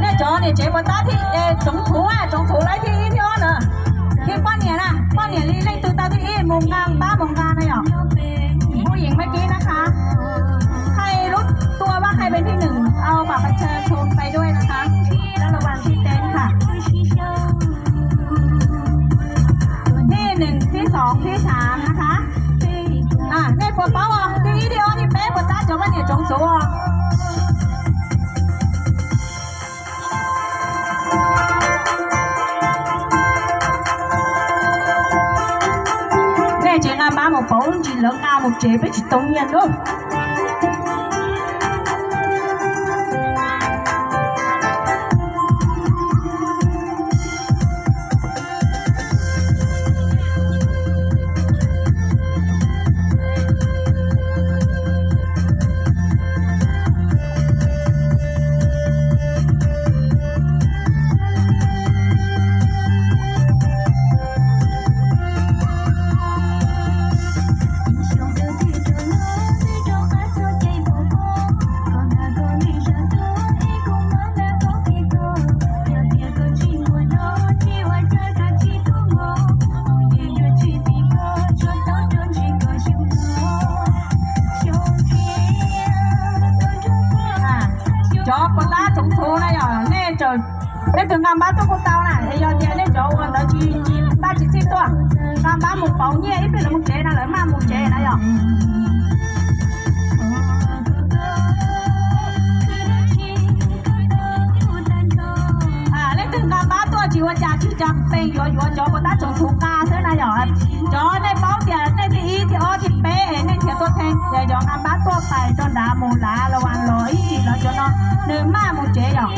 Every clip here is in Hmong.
Nej cov niam tsev puas tab thib, tsoov txhuv, tsoov txhuv lawv thib ib thib ob na. Thib poj niam na, poj niam li leej twg tau thib ib mus nqa npab mus nqa na yom. Phub yeem maj kib na kha, hai lub tua vaj hai bên thibนึ่ง เอาบัตรประชาชนไปด้วยนะคะ แล้วรางวัลที่เต็นท์ค่ะ ที่หนึ่งที่สองที่สามนะคะ Nej puas paub os, thib ib thib ob thib peb puas tab cov poj niam tsoov txhuv os. Nej tsis nqa npab mus pauv, ntsis lawv nqa mus tsev peb tsis tau nyiaj na. Cov puas tab tsoov txhuv na yog nej, nej tus nqa npab tuaj kuj tau na, yog tias nej cov uas ntawd tsis, npab tsis txhij tuaj, nqa npab mus pauv nyiaj ib pliag lawv mus tsev no lawv maj mus tsev na yom. Leej twg nqa npab tuaj tsis ua cas, tsis cas, pheej yuav yuav cov puas tab tsoov txhuv nqa xwb na yom. Cov nej paub tias nej thib ib thib ob thib peb es nej nrhiav tuaj theej, yog cov nqa npab tuaj pais rau nrad mus lav las vas los ib ntsis lawv cov no nws maj mus tsev yom.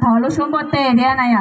Thov lub suab npuaj teg thiab na yom.